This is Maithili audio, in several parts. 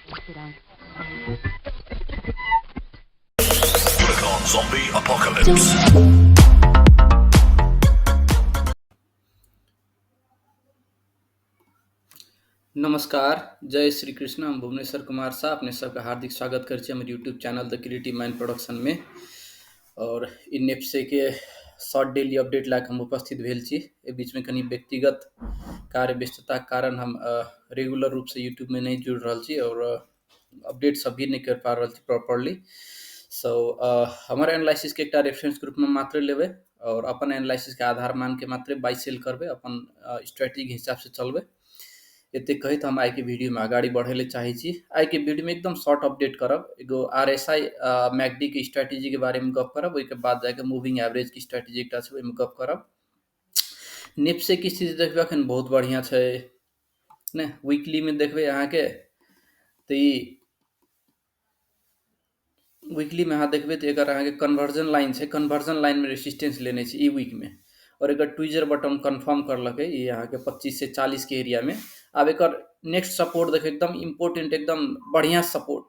Zombie Apocalypse. नमस्कार, जय श्री कृष्ण। हम भुवनेश्वर कुमार शाह अपने सबके हार्दिक स्वागत करै छी हमर YouTube channel the creative mind production में। और ई नेप्से के शॉर्ट डेली अपडेट लए कऽ हम उपस्थित भेल छी। एहि बीचमे कनि व्यक्तिगत कार्य व्यस्तताके कारण हम रेगुलर रूपसँ यूट्यूबमे नहि जुड़ि रहल छी और अपडेट सब भी नहि कर पा रहल छी प्रॉपरली। सो हमर एनालिसिसके एकटा रेफरेंसके रूपमे मात्र लेबै और अपन एनालिसिसके आधार मानिके मात्रे बाइ सेल करबै, अपन स्ट्रेटजीके हिसाबसँ चलबै। एतेक कहैत हम आइके वीडियोमे अगाडि बढ़ै लए चाहै छी। आइके वीडियोमे एकदम शॉर्ट अपडेट करब, एगो आर एस I McD के स्ट्रेटजीके बारेमे गप करब, ओहिके बाद जाके मूविंग एवरेजके स्ट्रेटजी एकटा छै ओहिमे गप करब। नेप्सेके स्थिति देखबै अखन बहुत बढ़िआँ छै ने। वीकलीमे देखबै अहाँके तऽ ई वीकलीमे अहाँ देखबै तऽ एकर अहाँके कन्वर्जन लाइन छै, कन्वर्जन लाइनमे रेसिस्टेंस लेने छै ई वीकमे और एकर ट्वीजर बटन कन्फर्म करलकै ई अहाँके 25 से 40 के एरियामे। आब एकर नेक्स्ट सपोर्ट देखबै एकदम इम्पोर्टेंट, एकदम बढ़िआँ सपोर्ट,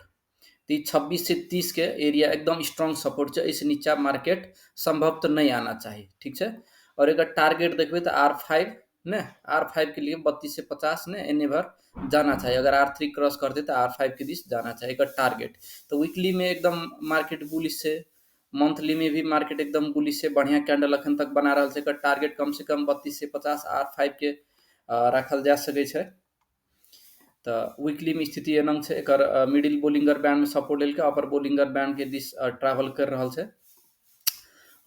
तऽ ई 26 से 30 के एरिया एकदम स्ट्रॉन्ग सपोर्ट छै। एहिसँ नीचा मार्केट सम्भव तऽ नहि आना चाही, ठीक छै। और एकर टारगेट देखबै तऽ आर फाइव ने, आर फाइव के लिए 32 से 50 ने एने भर जाना चाहिए। अगर आर थ्री क्रॉस करते तो आर फाइव के दिस जाना चाहिए एकर टारगेट। तो वीकली में एकदम मार्केट बुलिश छै, मंथली में भी मार्केट एकदम बुलिश छै, बढ़िया कैंडल अखन तक बना रहल छै। एकर टारगेट कम से कम 32 से 50 आर फाइव के राखल जा सकै छै। तऽ वीकली में स्थिति एना छै, एकर मिडिल बोलिंगर बैंड में सपोर्ट लेलकै, अपर बोलिंगर बैंड के दिस ट्रैवल कर रहल छै।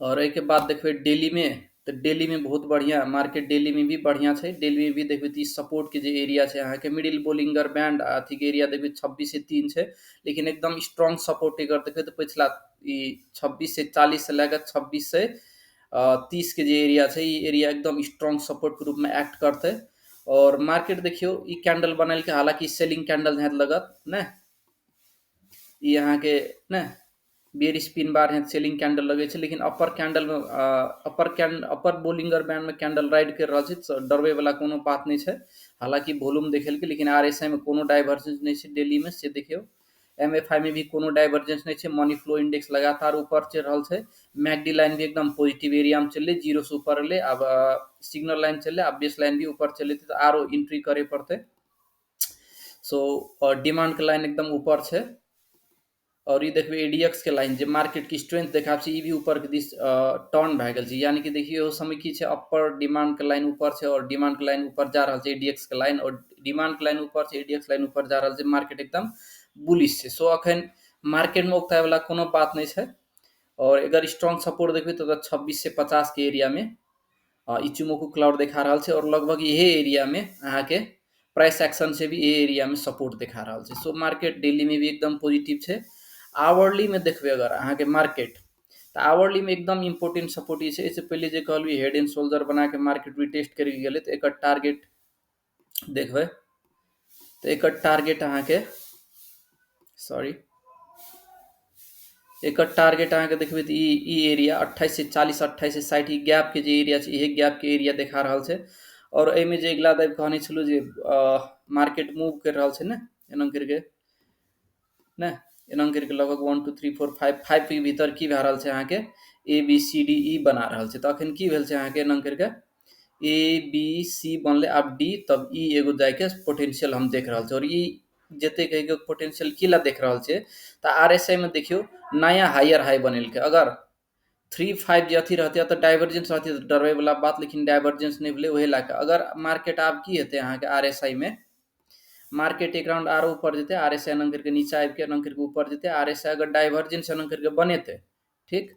और एहिके बाद देखबै डेली में, तऽ डेली में बहुत बढ़िया मार्केट डेली में भी बढ़िया छै। डेली में भी देखबै तऽ ई सपोर्ट के जे एरिया छै अहाँके मिडिल बोलिंगर बैंड अथी के एरिया देखबै 26 से 3 छै, लेकिन एकदम स्ट्रॉन्ग सपोर्ट एकर देखबै तऽ पिछला ई 26 से 40 से लए कऽ 26 से 30 के जे एरिया छै, ई एरिया एकदम स्ट्रॉन्ग सपोर्ट के रूप में एक्ट करतै। और मार्केट देखियौ ई कैंडल बनेलकै, हालांकि सेलिंग कैंडल हैत लगत ने, ई अहाँके ने बेरिश पिन बार है, सेलिंग कैंडल लगे छै, लेकिन अपर कैंडल में अपर बोलिंगर बैंड में कैंडल राइड कर रहल छै, तो डरबै वाला कोनो बात नहीं छै। हालांकि वॉल्यूम देखेलकै, लेकिन आर एस I में कोनो डाइवर्जेंस नहीं छै डेली में, से देखियौ। एम एफ I में भी कोनो डाइवर्जेंस नहीं छै, मनी फ्लो इंडेक्स लगातार ऊपर चलि रहल छै, मैकडी लाइन भी एकदम पॉजिटिव एरिया में चललै, 0 से ऊपर एलै, आब सिग्नल लाइन चललै, आब बेस लाइन भी ऊपर चललै तऽ आरो एंट्री करे पड़तै। सो डिमांड के लाइन एकदम ऊपर छै। और ई देखबै एडीएक्स के लाइन जे मार्केट के स्ट्रेंथ देखाब छै, ई भी ऊपर के दिस टर्न भए गेल छै, यानी कि देखियौ समय की छै, अपर डिमांड के लाइन ऊपर छै और डिमांड के लाइन ऊपर जा रहल छै, एडीएक्स के लाइन और डिमांड के लाइन ऊपर छै, एडीएक्स लाइन ऊपर जा रहल छै, मार्केट एकदम बुलिश छै। सो अखन मार्केट में उकताय वाला कोनो बात नहीं छै। और अगर स्ट्रॉन्ग सपोर्ट देखबै तऽ 26 से 50 के एरिया में इचिमोकू क्लाउड देखा रहल छै और लगभग इहे एरिया में अहाँके प्राइस एक्शन से भी ये एरिया में सपोर्ट देखा रहल छै। सो मार्केट डेली में भी एकदम पॉजिटिव छै। आवरली में देखबै अगर अहाँके मार्केट तऽ आवरली में एकदम इम्पोर्टेंट सपोर्ट ई छै। एहिसँ पहिले जे कहलियै हेड एंड शोल्डर बना के मार्केट रिटेस्ट करि गेलै, तऽ एकर टारगेट देखबै तऽ एकर टारगेट अहाँके सॉरी एकर टारगेट अहाँके देखबै तऽ ई एरिया 28 से 40 28 से 60 ई गैप के जे एरिया छै, इहे गैप के एरिया देखा रहल छै। और एहिमे जे अगिला दाबि कहने छलहुँ जे मार्केट मूव करि रहल छै ने, एना करिके ने, एना करिके लगभग 1 2 3 4 5 5 के भीतर की भए रहल छै अहाँके A B C D E बना रहल छै। तऽ अखन की भेल छै अहाँके एना करिके ए बी सी बनलै, आब डी तब ई एगो जाइके पोटेंशियल हम देख रहल छी। और ई जते कहिके पोटेंशियल की ला देख रहल छै तऽ आर एस I में देखियौ नया हायर हाई बनेलकै। अगर 3 5 जे अथी रहतै तऽ डाइवर्जेंस रहतै तऽ डरबै वाला बात, लेकिन डाइवर्जेंस नहि भेलै ओहे लए कऽ। अगर मार्केट आब की हेतै अहाँके आर एस I में मार्केट एक राउंड आरो ऊपर जेतै, आर एस I एना करिके नीचा आबिके एना करिके ऊपर जेतै, आर एस I अगर डाइवर्जेंस एना करिके बनेतै, ठीक,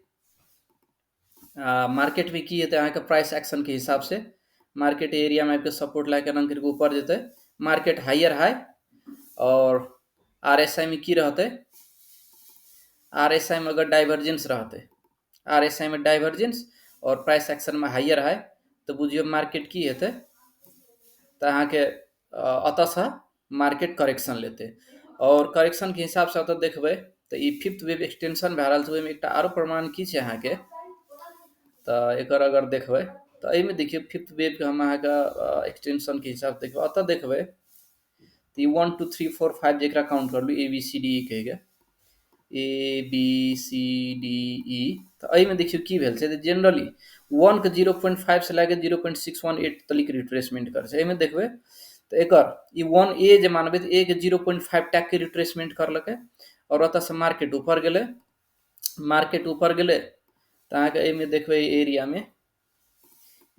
मार्केट में की हेतै अहाँके प्राइस एक्शन के हिसाब से मार्केट एरिया में आबिके सपोर्ट लए के एना करिके ऊपर जेतै, मार्केट हायर हाई। और आर एस I में की रहतै, आर एस I में अगर डाइवर्जेंस रहतै, आर एस I में डाइवर्जेंस और प्राइस एक्शन में हायर हाई, तऽ बुझियौ मार्केट की हेतै तऽ अहाँके अतऽसँ मार्केट करेक्शन लेतै। और करेक्शन के हिसाब से अतऽ देखबै तऽ ई फिफ्थ वेव एक्सटेंशन भए रहल छै, ओहिमे एकटा आरो प्रमाण की छै अहाँके, तऽ एकर अगर देखबै तऽ एहिमे देखियौ फिफ्थ वेव के हम अहाँके एक्सटेंशन के हिसाब से देखबै, अतऽ देखबै तऽ ई 1 2 3 4 5 जेकरा काउंट करलू A B C D E कहिके, A B C D E, तऽ एहिमे देखियौ की भेल छै। तऽ जनरली 1 के 0.5 से लए कऽ 0.618 तलिक रिट्रेसमेंट करै छै। एहिमे देखबै तऽ एकर ई 1 ए जे मानबै तऽ ए के 0.5 टैक के रिट्रेसमेंट करलकै और ओतऽसँ मार्केट ऊपर गेलै। मार्केट ऊपर गेलै तऽ अहाँके एहिमे देखबै एरियामे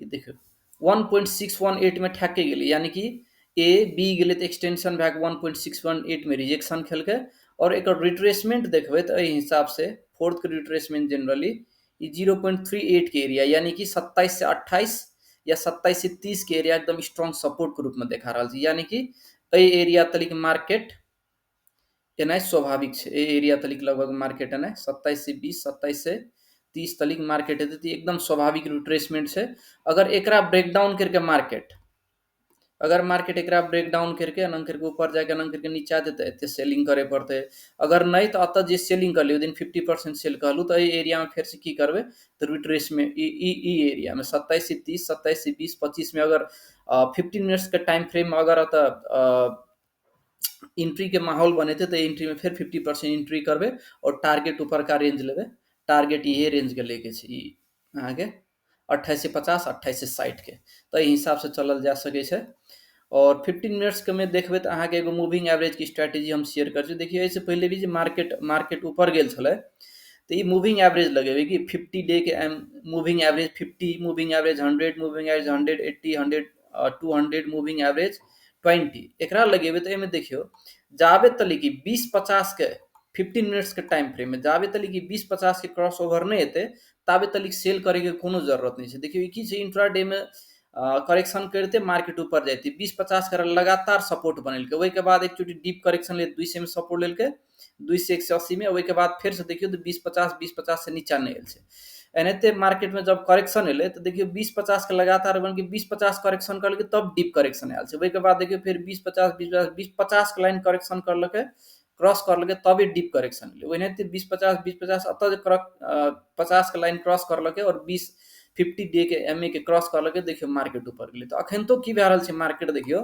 ई देखियौ 1.618 में ठैके गेलै, यानी कि ए बी गेलै तऽ एक्सटेंशन भए कऽ 1.618 में रिजेक्शन खेलकै। और एकर रिट्रेसमेंट देखबै तऽ एहि हिसाबसँ फोर्थ के रिट्रेसमेंट जनरली ई 0.38 के एरिया, यानी कि 27 से 28 या 27 से 30 के एरिया एकदम स्ट्रॉन्ग सपोर्ट के रूप में देखा रहल छै। यानी कि एहि एरिया तलिक मार्केट एनाइ स्वाभाविक छै। एहि एरिया तलिक लगभग मार्केट एनाइ 27 से 20 27 से 30 तलिक मार्केट हेतै तऽ एकदम स्वाभाविक रिट्रेसमेंट छै। अगर एकरा ब्रेकडाउन करके मार्केट, अगर मार्केट एकरा ब्रेकडाउन करके एना करके ऊपर जाके एना करके नीचा देतै तऽ सेलिंग करे पड़तै। अगर नहि तऽ एतऽ जे सेलिंग करलियै ओहि दिन 50% सेल कहलहुँ तऽ एहि एरियामे फेरसँ की करबै तऽ रिट्रेसमेंट ई ई एरियामे 27 से 30 27 से 20 25 में अगर 15 मिनट्सके टाइम फ्रेममे अगर एतऽ एंट्री के माहौल बनेतै तऽ एंट्री में फेर 50% एंट्री करबै और टारगेट ऊपरका रेंज लेबै। टारगेट इहे रेंज के लेके छै ई अहाँके 28 से 50 28 से 60 के, तऽ एहि हिसाबसँ चलल जा सकै छै। और 15 मिनट्स के में देखबै तऽ अहाँके एगो मूविंग एवरेज के स्ट्रेटेजी हम शेयर करै छी। देखियौ एहिसँ पहिले भी जे मार्केट ऊपर गेल छलै तऽ ई मूविंग एवरेज लगेबै कि 50 डे के M moving average 50, moving average 100, moving average 180, 100, 200, moving average 20, एकरा लगेबै तऽ एहिमे देखियौ जाबे तलिक कि 20-50 के 15 मिनट्स के टाइम फ्रेम में जाबे तलिक कि 20-50 के क्रॉस ओवर नहि हेतै ताबे तलिक सेल करैके कोनो जरूरत नहि छै। देखियौ ई की छै, इंट्राडे में करेक्शन करिते मार्केट ऊपर जाइते 20-50 के लगातार सपोर्ट बनेलकै। ओहिके बाद एक चोटी डीप करेक्शन ले 200 में सपोर्ट लेलकै, 2 से 180 में। ओहिके बाद फेरसँ देखियौ तऽ 20-50 से नीचा नहि आयल छै। एनाहिते मार्केट में जब करेक्शन एलै तऽ देखियौ 20-50 के लगातार बन के 20-50 करेक्शन करलकै तब डीप करेक्शन आयल छै। ओहिके बाद देखियौ फेर 20-50 20-50 20-50 के लाइन करेक्शन करलकै, क्रॉस करलकै तबे डीप करेक्शन एलै। ओनाहिते 20-50 20-50 एतऽ जे 50 के लाइन क्रॉस करलकै और 20-50 डे के एम ए के क्रॉस करलकै, देखियौ मार्केट ऊपर गेलै। तऽ अखन तो की भए रहल छै मार्केट देखियौ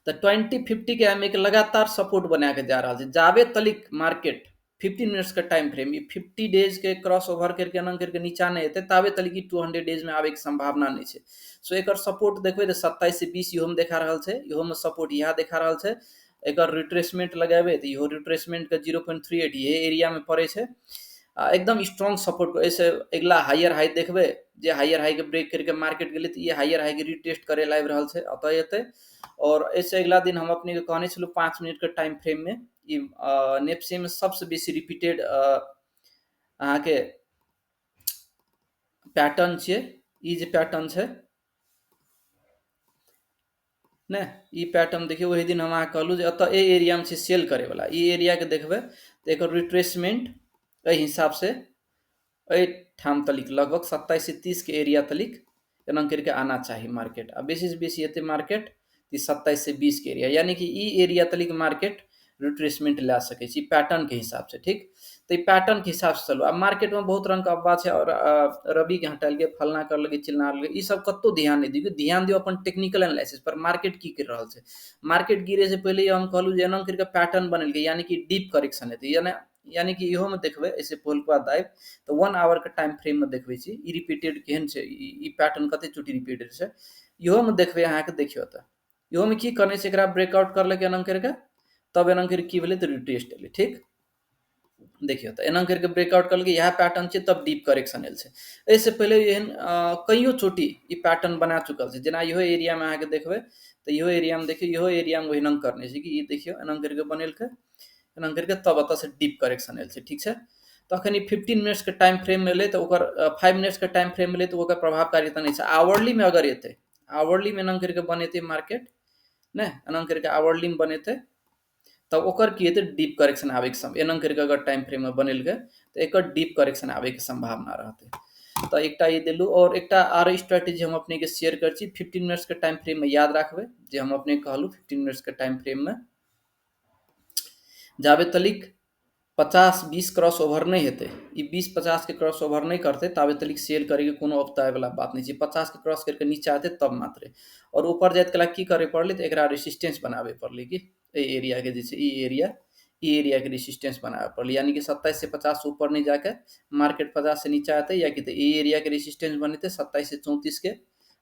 तऽ 20-50 के एम ए के लगातार सपोर्ट बना के जा रहल छै। जाबे तलिक मार्केट 15 मिनट्स के टाइम फ्रेम ई 50 डेज के क्रॉस ओवर करके एना करके नीचा नहि एतै ताबे तलिक ई 200 डेज में आबैके संभावना नहि छै। सो एकर सपोर्ट देखबै तऽ 27 से 20 इहोमे देखा रहल छै, इहोमे सपोर्ट इएह देखा रहल छै। एकर रिट्रेसमेंट लगेबै तऽ इहो रिट्रेसमेंट के 0.38 इहे एरिया में पड़ै छै। आ एकदम स्ट्रॉन्ग सपोर्ट। एहिसँ अगिला हायर हाई देखबै जे हायर हाई के ब्रेक करके मार्केट गेलै तऽ ई हायर हाई के रिटेस्ट करे ला आबि रहल छै, ओतऽ एतै। और एहिसँ अगिला दिन हम अपने के कहने छलहुँ 5 मिनट के टाइम फ्रेम में ई नेप्से में सबसँ बेसी रिपीटेड अहाँके पैटर्न छियै। ई जे पैटर्न छै ने, ई पैटर्न देखियौ ओहि दिन हम अहाँके कहलहुँ जे एतऽ एहि एरियामे छै सेल करैवला। ई एरियाके देखबै तऽ एकर रिट्रेसमेंट एहि हिसाबसँ एहि ठाम तलिक लगभग 27 से 30 के एरिया तलिक एना करके आना चाही मार्केट। आ बेसीसँ बेसी एतै मार्केट 27 से 20 के एरिया, यानी कि ई एरिया तलिक मार्केट रिट्रेसमेंट लए सकै छी पैटर्न के हिसाबसँ। ठीक, तऽ ई पैटर्न के हिसाबसँ चलू। आब मार्केटमे बहुत रंगके अफवाह छै और रवि के हटायल फलना करलकै चिलना करलकै, ई सब कतहु ध्यान नहि दियौ। ध्यान दियौ अपन टेक्निकल एनालिसिस पर, मार्केट की करि रहल छै। मार्केट गिरे से पहिले हम कहलहुँ जे एना करिके पैटर्न बनेलकै, यानी कि डीप करेक्शन हेतै। यानी कि इहोमे देखबै एहिसँ पहिलुका दाबि तऽ 1 our के टाइम फ्रेममे देखबै छी ई रिपीटेड केहन छै, ई पैटर्न कते चोटी रिपीटेड छै। इहोमे देखबै अहाँके, देखियौ तऽ इहोमे की करने छै, एकरा ब्रेकआउट करलकै एना करिके, तब एना करि की भेलै तऽ रिटेस्ट एलै। ठीक, देखियौ तऽ एना करिके ब्रेकआउट करलकै, इएह पैटर्न छै, तब डीप करेक्शन एल छै। एहिसँ पहिले एहन कईयो चोटी ई पैटर्न बना चुकल छै। जेना इहो एरियामे अहाँके देखबै तऽ इहो एरियामे देखियौ, इहो एरियामे ओहिना करने छै कि ई देखियौ एना करिके बनेलकै, एना करिके तब एतऽसँ डीप करेक्शन एल छै। ठीक छै, तऽ अखन ई 15 मिनट्स के टाइम फ्रेम एलै तऽ ओकर 5 मिनट्स के टाइम फ्रेम एलै तऽ ओकर प्रभावकारिता नहि छै। आवरली में अगर एतै, आवरली में एना करिके बनेतै मार्केट ने, एना करिके आवरली में बनेतै तब ओकर की हेतै, डीप करेक्शन आबैके सम्भावना। एना करिके अगर टाइम फ्रेम में बनेलकै तऽ एकर डीप करेक्शन आबैके सम्भावना रहतै। तऽ एकटा ई देलहुँ और एकटा आर स्ट्रेटेजी हम अपने के शेयर करै छी 15 मिनट्स के टाइम फ्रेम में। याद राखबै जे हम अपने कहलहुँ 15 मिनट्स के टाइम फ्रेम में जाबे तलिक 50-20 क्रॉस ओवर नहि हेतै, ई 20-50 के क्रॉस ओवर नहि करतै ताबे तलिक सेल करैके कोनो औपतावला बात नहि छै। 50 के क्रॉस करके नीचा एतै तब मात्रे। आओर ऊपर जाइत कला की करे पड़लै तऽ एकरा रेसिस्टेंस बनाबे पड़लै कि एहि एरियाके जे छै ई एरियाके रेसिस्टेंस बनाबे पड़लै, यानी कि 27 से 50 ऊपर नहि जाके मार्केट 50 से नीचा एतै, या कि तऽ ई एरियाके रेसिस्टेंस बनेतै 27 से 34 के।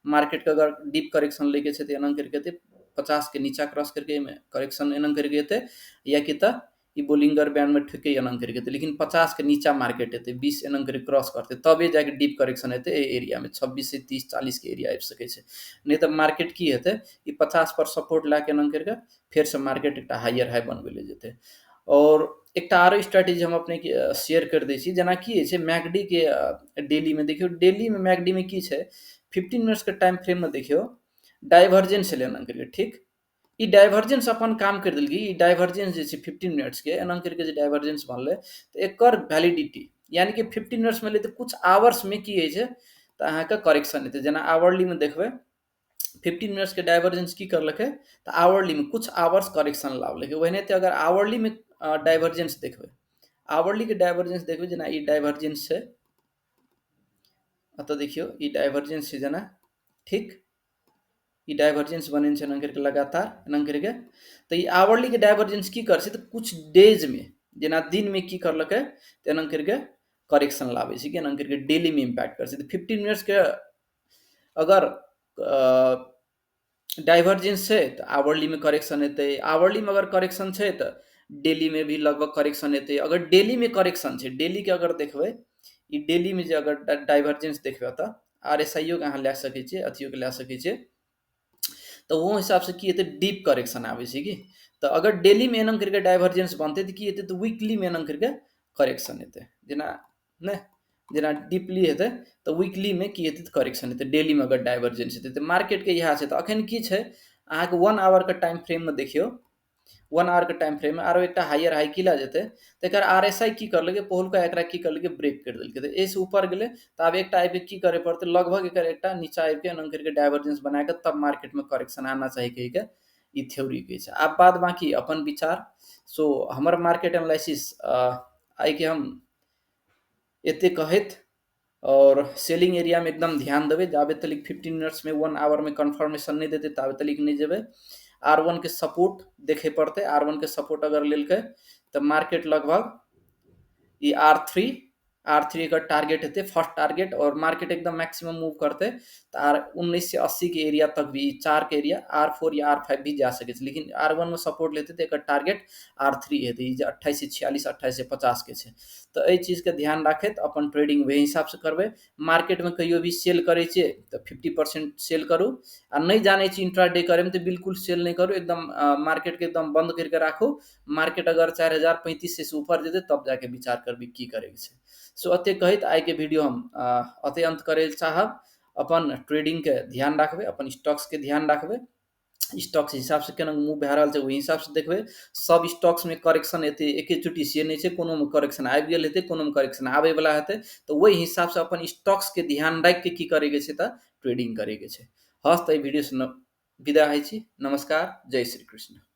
मार्केटके अगर डीप करेक्शन लैके छै तऽ एना करके एतै 50 के नीचा क्रॉस करके एहिमे करेक्शन एना करके एतै, या कि तऽ ई बोलिंगर बैंड में ठुके एना करके एतै, लेकिन 50 के नीचा मार्केट एतै, 20 एना करके क्रॉस करतै तबे जाके डीप करेक्शन एतै एहि एरियामे 26 से 30 40 के एरिया आबि सकै छै। नहि तऽ मार्केट की हेतै ई 50 पर सपोर्ट लए के एना करके फेरसँ मार्केट एकटा हायर हाई बनबै लए जेतै। और एकटा आरो स्ट्रेटेजी हम अपनेके शेयर कर दै छी, जेना की होइ छै मैकडी के डेलीमे देखियौ, डेलीमे मैकडी में की छै 15 मिनट्स के टाइम फ्रेममे देखियौ डाइवर्जेंस एलै एना करके, ठीक। ई डाइवर्जेंस अपन काम करि देलकै, ई डाइवर्जेंस जे छै 15 मिनट्स के एना करके जे डाइवर्जेंस बनलै तऽ एकर वैलिडिटी यानी कि 15 मिनट्स में एलै तऽ कुछ आवर्समे की होइ छै तऽ अहाँके करेक्शन हेतै। जेना आवरलीमे देखबै 15 मिनट्स के डाइवर्जेंस की करलकै तऽ आवरलीमे कुछ आवर्स करेक्शन लाबलकै। ओहिनाहिते अगर आवरलीमे डाइवर्जेंस देखबै, आवरलीके डाइवर्जेंस देखबै, जेना ई डाइवर्जेंस छै, एतऽ देखियौ ई डाइवर्जेंस छै जेना, ठीक, ई डाइवर्जेंस बनेने छै एना करके लगातार एना करके, तऽ ई आवरलीके डाइवर्जेंस की करै छै तऽ कुछ डेजमे जेना दिनमे की करलकै तऽ एना करके करेक्शन लाबै छै कि एना करके डेलीमे इम्पैक्ट करै छै। तऽ 15 मिनट्सके अगर डाइवर्जेंस छै तऽ आवरलीमे करेक्शन हेतै, आवरलीमे अगर करेक्शन छै तऽ डेलीमे भी लगभग करेक्शन हेतै। अगर डेलीमे करेक्शन छै, डेलीके अगर देखबै ई डेलीमे जे अगर डाइवर्जेंस देखबै तऽ आरएसआईओ के अहाँ लए सकै छियै, अथियोके लए सकै छियै, तऽ ओहो हिसाबसँ की हेतै डीप करेक्शन आबै छै कि। तऽ अगर डेलीमे एना करके डाइवर्जेंस बनतै तऽ की हेतै तऽ वीकलीमे एना करके करेक्शन हेतै, जेना नहि जेना डीपली हेतै तऽ वीकलीमे की हेतै तऽ करेक्शन हेतै, डेलीमे अगर डाइवर्जेंस हेतै तऽ मार्केटके इएह छै। तऽ अखन की छै अहाँके 1 आवरके टाइम फ्रेममे देखियौ, 1 आवरके टाइम फ्रेममे आरो एकटा हायर हाई की लए जेतै तऽ एकर आरएसआई की करलकै पहिलुका एकरा की करलकै ब्रेक करि देलकै, तऽ एहिसँ ऊपर गेलै तऽ आब एकटा आबिके की करे पड़तै लगभग एकर एकटा नीचा आबिके एना करके डाइवर्जेंस बनाके तब मार्केटमे करेक्शन आना चाही कहिके ई थ्योरी कहै छै। आब बाद बाकी अपन विचार। सो हमर मार्केट एनालिसिस आइके हम एते कहैत और सेलिंग एरियामे एकदम ध्यान देबै, जाबे तलिक 15 मिनट्समे 1 आवरमे कन्फर्मेशन नहि देतै ताबे तलिक नहि जेबै। R1 के सपोर्ट देखे पड़तै, R1 के सपोर्ट अगर लेलकै तऽ मार्केट लगभग ई R3 एकर टारगेट हेतै फर्स्ट टारगेट, और मार्केट एकदम मैक्सिमम मूव करतै तऽ R19 से 80 के एरिया तक भी 4 के एरिया R4 या R5 भी जा सकै छै, लेकिन R1 में सपोर्ट लेतै तऽ एकर टारगेट R3 हेतै, ई जे 28 से 46 28 से 50 के छै। तऽ एहि चीजके ध्यान राखैत अपन ट्रेडिंग वही हिसाबसँ करबै। मार्केटमे कहियो भी सेल करै छियै तऽ 50% सेल करू, आ नहि जानै छी इंट्राडे करैमे तऽ बिल्कुल सेल नहि करू, एकदम मार्केटके एकदम बन्द करिके राखू। मार्केट अगर 4035 से ऊपर जेतै तब जाके विचार करबै की करैके छै। सो एते कहैत आइके वीडियो हम एते अंत करै चाहब। अपन ट्रेडिंगके ध्यान राखबै, अपन स्टॉक्सके ध्यान राखबै, स्टॉक्स हिसाबसँ केना मूव भए रहल छै ओहि हिसाबसँ देखबै। सब स्टॉक्समे करेक्शन एतै एकेचुटी से नहि छै, कोनोमे करेक्शन आबि गेल हेतै, कोनोमे करेक्शन आबैवला हेतै, तऽ ओहि हिसाबसँ अपन स्टॉक्सके ध्यान राखिके की करैके छै तऽ ट्रेडिंग करैके छै। हस तऽ एहि वीडियोसँ विदा होइ छी। नमस्कार, जय श्री कृष्ण।